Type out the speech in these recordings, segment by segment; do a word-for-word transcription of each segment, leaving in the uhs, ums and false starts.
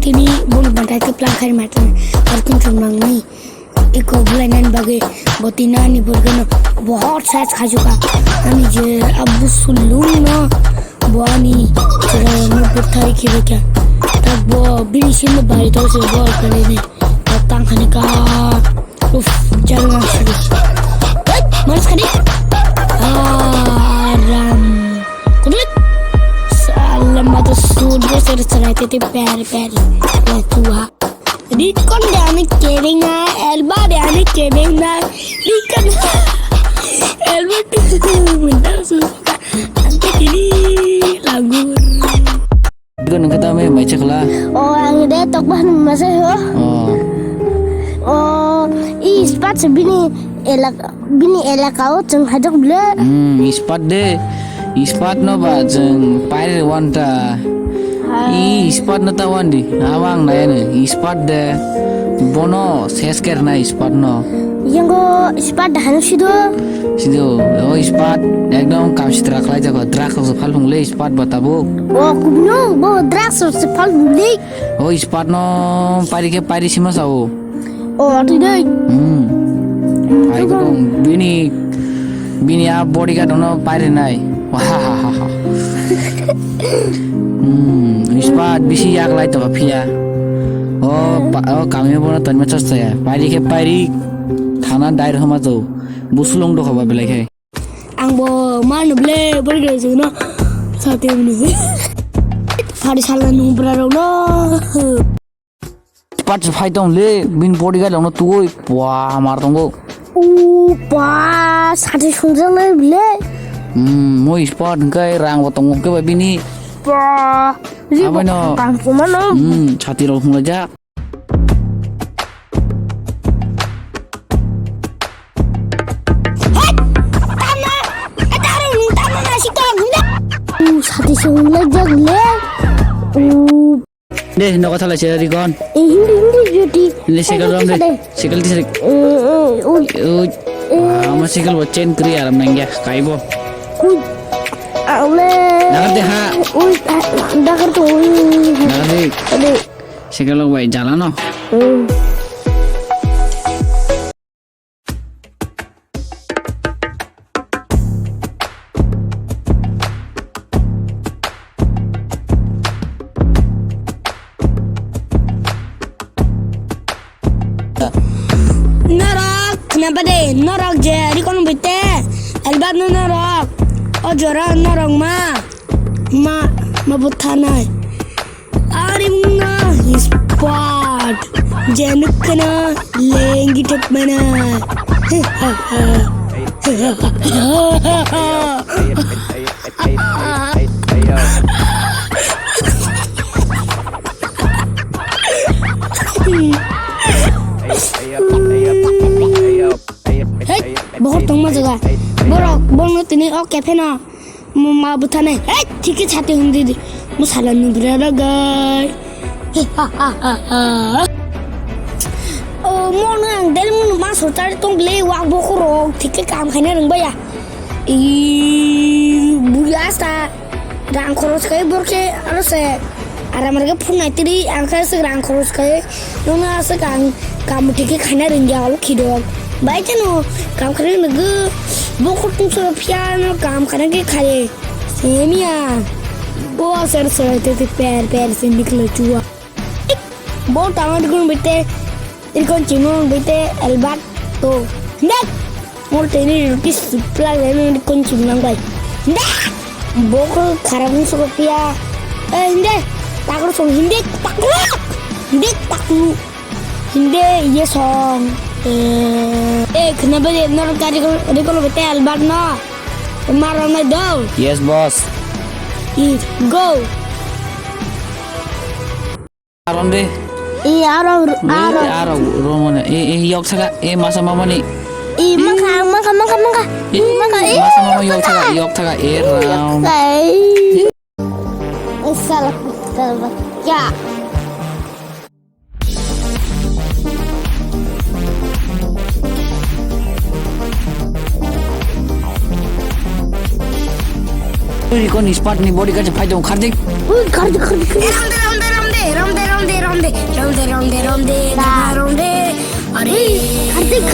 Tini bun bantai ke plan khai matan. Arkin chumang ni. Iko bulai nan bagi. Botina ni burgano. Bahut saj khajuka. Ani je abu sulung no. Bo ani jera no buthai kiri kya. Tak bo bini sin bari to se bo kare ne. Tak tang khani ka. Uf, jalan langsung. Hei, malas kali. Aram. Kudut. Salam mata sudah seri serai tete peri peri. Wah, tua. Dikon de ani kebeng na, elba de ani kebeng na. Dikon. Elba tu minta suka. Ante kini lagu. Biko nung khe tamo mai chakla? O, ang de tokba nung masa ho. O. O, i ispat se bini elak-, bini elaka o chwng hajak bile. Hmm, ispat de. Ispat no ba chwng pairi wanta. I ispat no ta wandi. Abang na yani. Ispat de. Bono ses ker na ispat no. Yango ispat de hanu sido. Sido, o ispat ekdom kam sitra khlai jako, drugs rok se phal phung le ispat ba tabuk. O kubno, bo drugs rok se phal phung le. O ispat no pari khe pari sima sao. O twi dei. Hmm. Ai ko bini, bini a bodyguard no pari nai. Wahahaha. Hmm, ispat bisi yak lai to phiya. O pa, o kami bono tonma chas ya. Pari khe pari thana dair homa jo. Busulung do khoba belai khe. Ang bo mano ble bor ge jeno. Sate mne. Pari sala nung bra ro no. Pat phai tong le bin bodyguard long no tuoi. Pua mar tongo. U pa sate sungjang le ble. Hmm, mo ispat kai rang bo tongo ke ba bini. Pa. Ri bo Abano. Tang kumano. Hmm, chati rok hung ja. Sati song lajak le. De, nogo thalai se rikon. Eh, hindi, hindi, hindi. Le cycle rom de. Cycle tise. Ui. Ui. Ama cycle bo chain kri aram nangya. Kaibo. Ui. Ale. Dagar de ha. Ui, dagar to ui. Dagar de. Ade. Cycle lok bai jala no. Hmm. Norok, khna bade, norok je, rikon bite, elbat no norok, o jora norok ma, ma, ma buthanai. Ari mungna ispat. Jenuk kena lenggi tek mana. Hei, bohor tongma jaga. Borok, borokno tini o cafe no. Mo ma bwthanai, "Hei, thikhe chati hwn di di." Mo sala nubra ragai. O, mo no ang del mo ma sotari tong ble wak bokhorok, thikhe kam khaina rwng baya. I, buya asta, rang khoros khai borkhe, aro se, aram rwgwi phunai tiri, ang khe se rang khoros khai, nono aswk ang kam thikhe khaina rwngya, olo khidok. Bai kheno, kam khaina rwgwi, bokhorok tungso phiya no kam khaina khe khai. Semia. Bo ser ser te te per per se nikle chua. Bo tama dukun bete, irkon chimong bete, elbat to. Nek. Mor teni ruki supla le me irkon chimong bai. Nek. Bo ko kharap ni sokopia. Eh, hindi. Takro song hindi takro. Hindi takro. Hindi, yes, song. Eh, eh, khna bade, nor gari ko, rikol bete, Albert no. Maro na do. Yes, boss. I, go. Aron de. I, aro, aro. Aro, romone. E, e, yok saka, e, masa mamani. I, maka, maka, maka, maka. I, maka, e, masa mama yok saka, yok saka, e, ram. Yok saka, e. Sala, sala, ya. Ui, kon ispat ni body kacha phai dong, khardik. Ui, khardik, khardik, khardik. Ram de, ram de, ram de, ram de, ram de, ram de.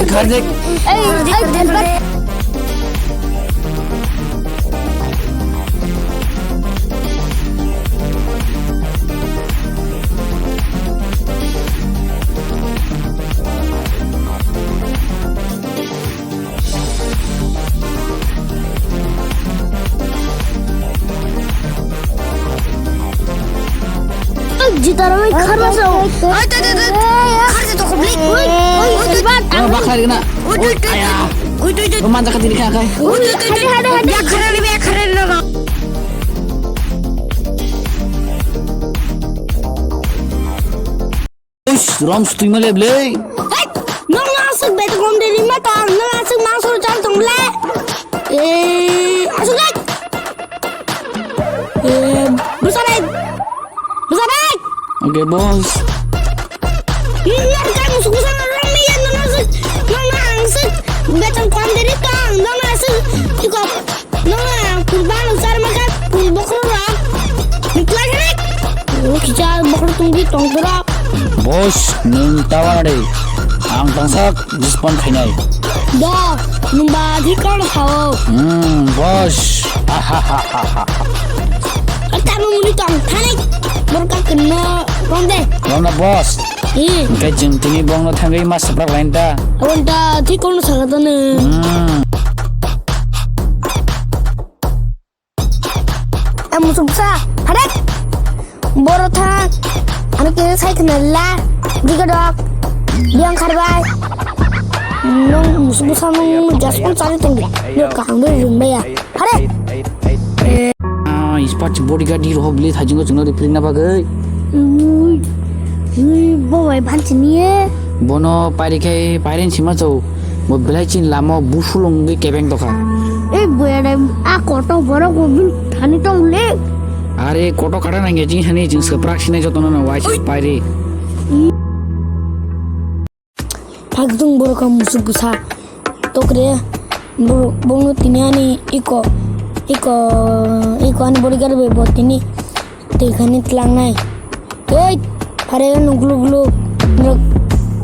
Kardik. Ei, ei, tempat. Jitarami kharma sao. Oi, oi, oi, oi. Kharja to khobli. Oi, oi, oi, oi. Oi, bakha rikna. Oi, oi, oi. Oi, oi, oi. Oi, manja kati rikha kai. Oi, oi, oi, oi. Hade, hade, hade. Biya kharani, biya kharani, no, no. Uish, rom stui ma lep le. Hei, nong asuk bet kom de rima ta, nong asuk mangso chal tong le. Eh, asuk le. Eh, busa dai. Busa dai. Oke, bos. Ini kan musuh kusana rom ya, nong asuk, nong asuk bet kom de rita, nong asuk. Tiko. Nang, pul balo sar makan, pul bokro ra. Niklai rek. O kisa bokro tungbi tongkra. Bos, nung tawa de. Ang tangsak dispon khainai. Da, nung ba di kor hao. Hmm, bos. Ahahaha. Ata mo muni tong thani. Borka kena ronde. Rona bos. Hmm. Engkai jeng tini bongno thangwi mas saprak lain ta. Ronda di kor sakatane. Hmm. Ang musuk sa, harek. Boro thang, ano kiri sai khna la, diga dok, biang kharbai. Nong musuk sa nong jaspon sari tongdi, nong kaham bai ring bai ya. Harek. Ah, ispat bodyguard di rohok bili thajingo chungno di pring na bagwi. Ui, ui, bo bai phan chini ye. Bono pairi khai pairen sima chau. Bo belai chin lama busulung gwi kebeng tokha. Ei boyare a koto borok bo bil thani tong le. Are koto kata nangya jing hani jing seprak sinai jotono na waisa pairi. Phakdung borok ang musuk bwsa tokre borok bono tini ani iko iko iko ani bodyguard bai bo tini twi khani tlangnai. Tei, phare no glu glu, no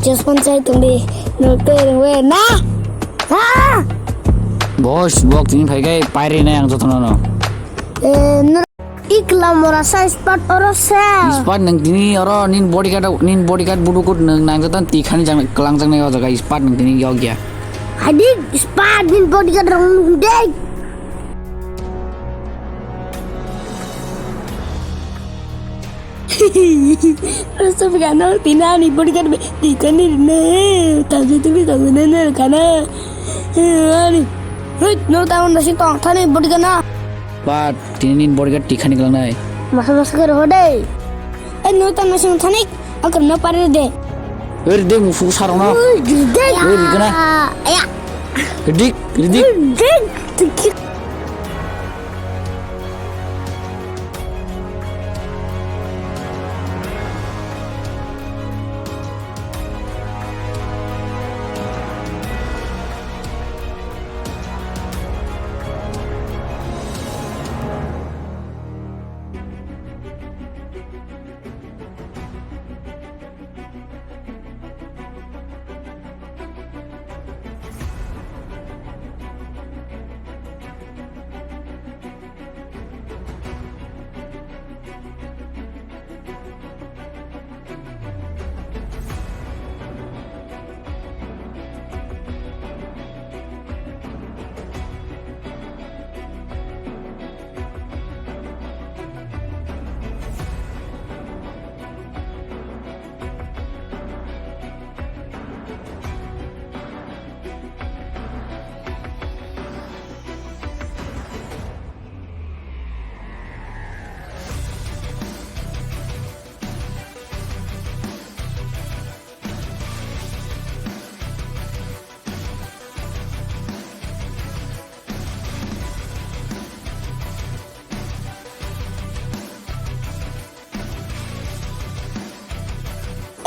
chespan chai tongdi, no tei rwe na. Ah! Boss, bok tini phai kai pairi nai ang jotono no. Eh, no. Ikla mora sa spot oro sa. Spot nang tini oro nin bodyguard, nin bodyguard budu kut nang nang jotan tikhani jang kelang jang nai o jaga spot nang tini yok ya. Hadik spot nin bodyguard rong dek. Rasa pegano tina ni bodyguard be tikani ne tabi tabi tabi ne ne kana ani hei no ta on nasi tong thani bodyguard na. But tini ni bodyguard tikani kelang nai. Masa masa kero hode. Eh no ta nasi thani akar na pare de. Oi, ridik, musugo sarokno. Oi, ridik. Oi, ridik na. Ya. Ridik, ridik. Ridik.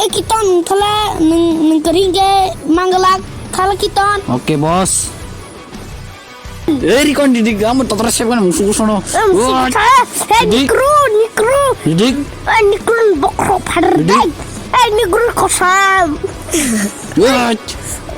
Eh, Kiton, thala nung, nung kering ke manggalak, thala Kiton. Oke, bos. Eh, rikon didik, kamu totra siapa kan musuh sono. Eh, musuh sono. Eh, didik. Nikru, nikru. Didik. Eh, nikru bokro padar. Didik. Eh, nikru kosam. Wah.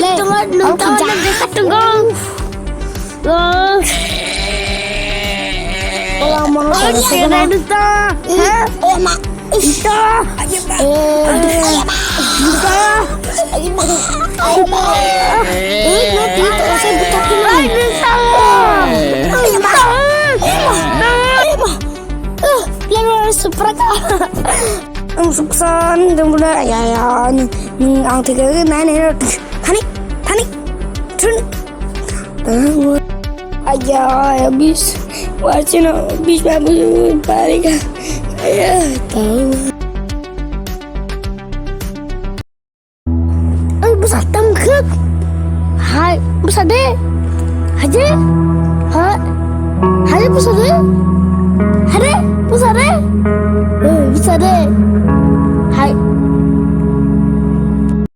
Wait, tunggu, nung tahu nung dekat tunggu. Wala mono. Kira duta. Ha? Oi ma. Duta. Eh. Duta. Oi ma. Oi ma. Eh, no, duta. Saya buta kilo. Ai, duta. Oi ma. Oi ma. Oi ma. Eh, lalu super ka. Ang suksan, dum bula, ya, ya, ni, ni, ang tiga ke nine hero. Thani, thani, thun. Aja, ya, bis. Wacino, bis babu, balik. Ya, tahu. Oi, bwsa tam khwk. Hai, bwsa de. Haje? Ha? Haje bwsa de? Hare, bwsa de? Oi, bwsa de.